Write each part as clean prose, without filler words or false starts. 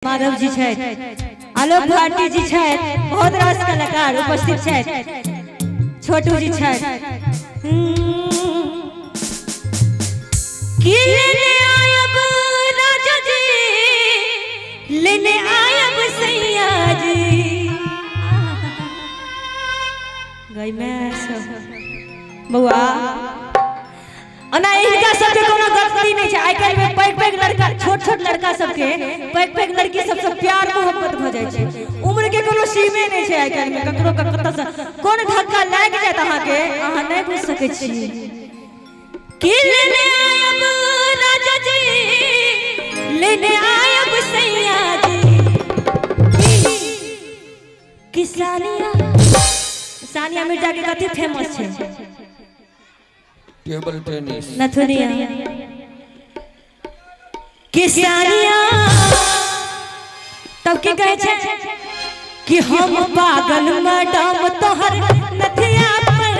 माधव जी छथि, आलोक भारती जी छथि, बहुत रास कलाकार उपस्थित छथि, छोटू जी छथि। कि लेने आयब राजा जी, लेने आयब सैया जी। गई मैं सब बउआ ओना हिनका सबके कोनो गलती नहीं छै। आइ काल्हि में पैघ पैघ लड़का, छोट छोट लड़का सबके पैघ पैघ लड़की सबसे प्यार मोहब्बत भऽ जाइ छै। उम्र के कोनो सीमे नहीं छै। आइ काल्हि में ककरो कतऽ से कोन धक्का लागि जायत अहाँके, अहाँ नहीं बुझि सकै छी। कि लेने आयब राजा जी, लेने आयब सैया जी। कि सानिया, सानिया मिर्जा के कथी फेमस छै? Table tennis. नथुनिया। किसानिया तब की कहै छै कि हम पागल मैडम तोहर नथिया पर,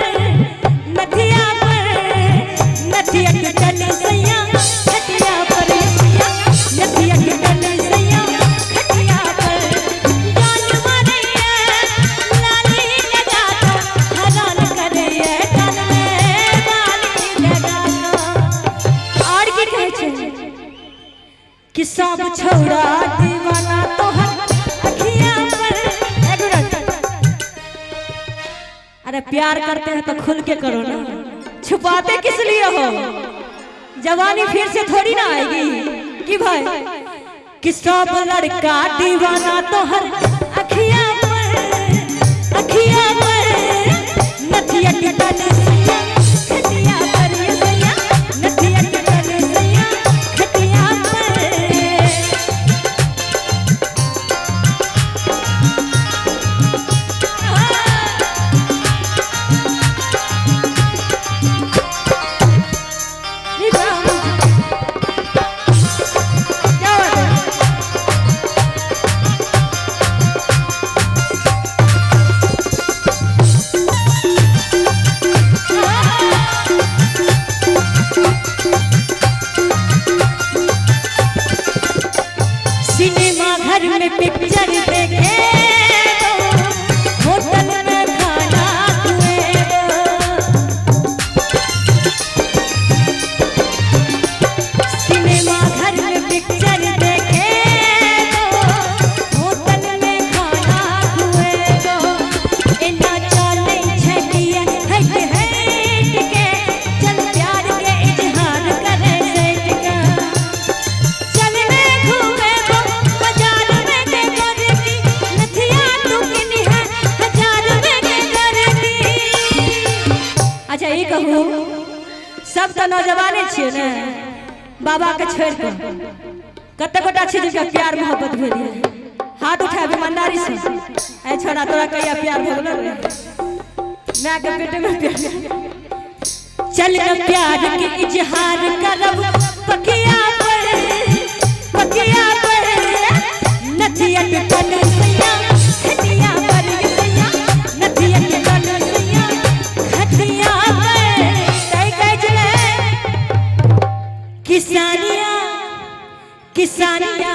नथिया पर, नथिया टूटल सैया खटिया पर, सैया नथिया टूटल सैया खटिया पर। जान मारैया लाली लगा के, हैरान करैया कान में बाली लगा के। और की कहै छै कि सब छौड़ा दीवाना तोहर अखिया पर। एक मिनट, अरे प्यार करते हैं तो खुल के करो ना, छुपाते किस लिए हो? जवानी फिर से थोड़ी ना आएगी। कि भाई कि सब लड़का दीवाना तोहर अखिया पर, अखिया पर, नथिया टूटल सैया खटिया पर, सैया नथिया टूटल सैया खटिया पर। क्या बात है? सिनेमा घर में पिक्चर देखे, होटल में खाना खुएबो। सिनेमा घर में पिक्चर देखे, होटल में खाना खुएबो। एना चलै छै किया हट हट के, चल प्यार के इजहार करे सट के। चलने घूमेबो बाजार में के गोरकी, नथिया तू किनी है हजार में के गोरकी। अच्छा ई कहू, सब तऽ नौजवाने छियै ने? बाबा के छोड़ि कऽ कते गोटा छै जिनका प्यार मोहब्बत भेल ये? हाथ उठाबी ईमानदारी से। ऐ छोड़ा, तोरा कहिया प्यार भऽ गेलो रे? माय के पेटे में प्यार। चल न प्यार के इजहार करब पखिया पर, पखिया पर, नथिया टूटल सैया खटिया पर, सैया नथिया टूटल सैया खटिया पर। तै कहै छलै किसानिया, किसानिया,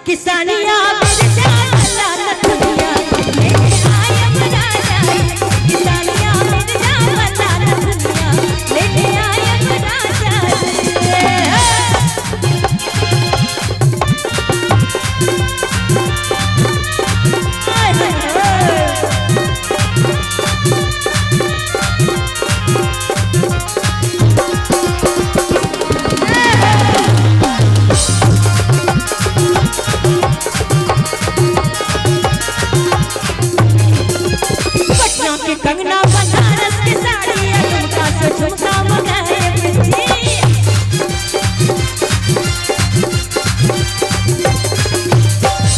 किसानिया मिर्जा वाला नथुनिया लेने आयब राजा। किसानिया मिर्जा वाला नथुनिया लेने आयब राजा। पटना के कंगना, बनारस के साड़ी, झुमका से झुमका मंगाए जी।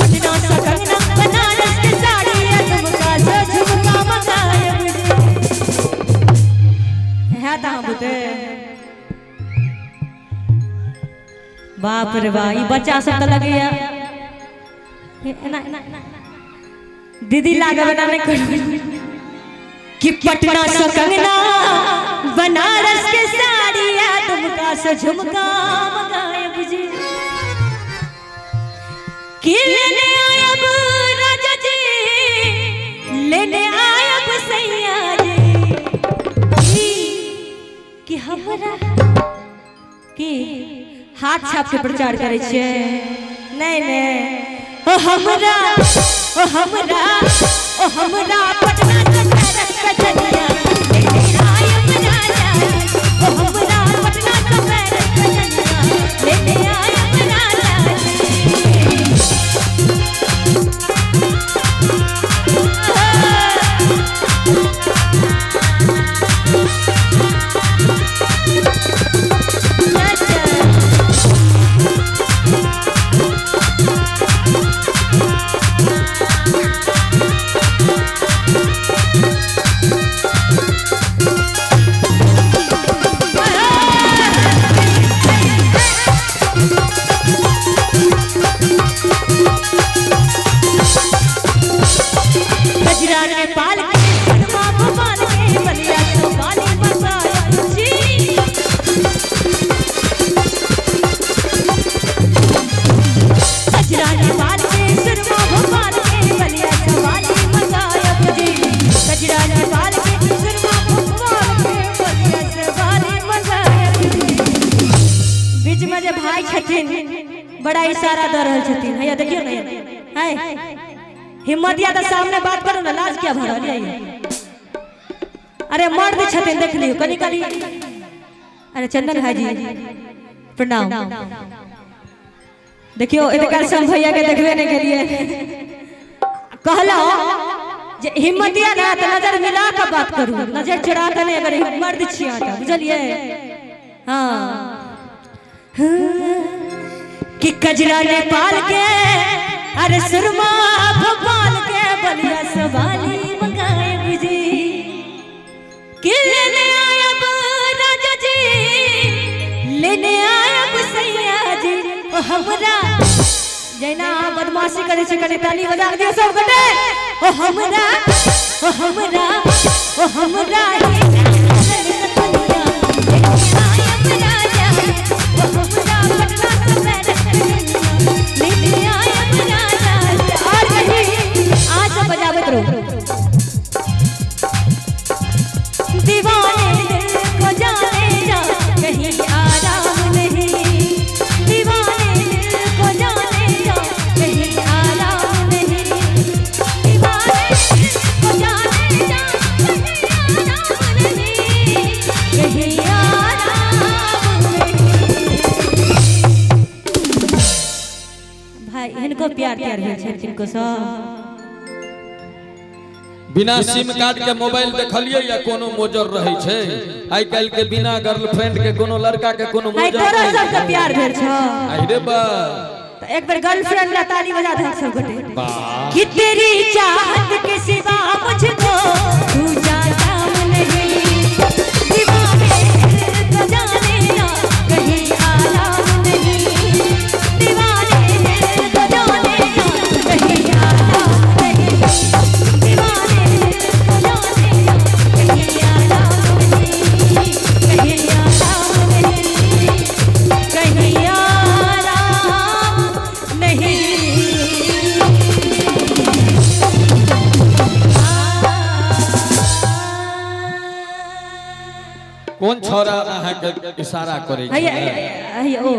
पटना से कंगना, बनारस के साड़ी, झुमका से झुमका मंगाए जी। है ता बुते बाप रे बा, ई बच्चा सब तऽ लगैया एना दीदी लागब एना नहीं करू। कि पटना से कंगना, बनारस के साड़िया, दुमका से झुमका मंगाए जी। कि लेने आयब राजा जी, लेने आयब सैया जी, कि हमरा के हाथ छाप के प्रचार करै छियै। नहीं नहीं, ओ हमरा, ओ हमरा, ओ हमरा पटना से पैरस कजनिया लेने आयब राजा जी, ओ हमरा पटना से पैरस कजनिया लेने आयब राजा जी। गजरा नेपाल के सुरमा भोपाल के बलिया तो बाली मसाया जी। गजरा नेपाल के सुरमा भोपाल के बलिया तो बाली मसाया जी। गजरा नेपाल के सुरमा भोपाल के बलिया से बाली मसाया जी। बीच में जे भाई छथिन बड़ा इशारा दऽ रहल छथिन, हैया देखियौ ने, है हिम्मत या तो सामने बात करो ना, लाज क्या भरल है। अरे मर्द छथिन देख लियो कनी कनी। अरे चंदन भाईजी प्रणाम। देखियो एतकाल सब भैया के देखबे नहीं केलिए। कहलो जे हिम्मत या ना तो नजर मिला के बात करू, नजर चुरा के नहीं, अगर मर्द छिया त बुझलिए। हाँ कि कजरा नेपाल के अरे सुरमा भोपाल के बलिया सवाली मंगाए जी, कि लेने आयब राजा जी, लेने आयब सैया जी, ओ हमरा जैना अहाँ बदमाशी करै छी कनि ताली बजा के दियौ सब गोटे। ओ हमरा, ओ हमरा, ओ हमरा हे कन्हैया, लेने आयब राजा जी, ओ हमरा पटना से पैरस कन्हैया, लेने आयब राजा जी। और कहीं आज सब बजाबैत रहू। दीवाने दिल को जाने जा कहीं आराम नहीं, दीवाने दिल को जाने जा कहीं आराम नहीं, दीवाने दिल को जाने जा कहीं आराम नहीं, कहीं आराम नहीं। भाई हिनको प्यार प्यार भेल छनि किनको सब। बिना सिम कार्ड के मोबाइल देखलिए या कोनो मोजर रहे छै? आइ काल्हि के बिना गर्लफ्रेंड के कोनो लड़का के कोनो भाई मोजर तोरो रहै सबके छै। प्यार भेल छौ आहि रे बा तो एक बार गर्लफ्रेंड ला ताली बजा दे सब गोटे। वाह। कि तेरी चाहत के सिवा मुझको दूजा काम नहीं, दीवाने दिल को जाने ना कहीं आराम नहीं, दीवाने दिल को जाने ना कहीं आराम नहीं, दीवाने दिल को जाने ना कहीं आराम नहीं, कहीं आराम नहीं, कहीं आराम नहीं। कोन छोरा अहाँ के इशारा करै हैया छै? हैया ओ।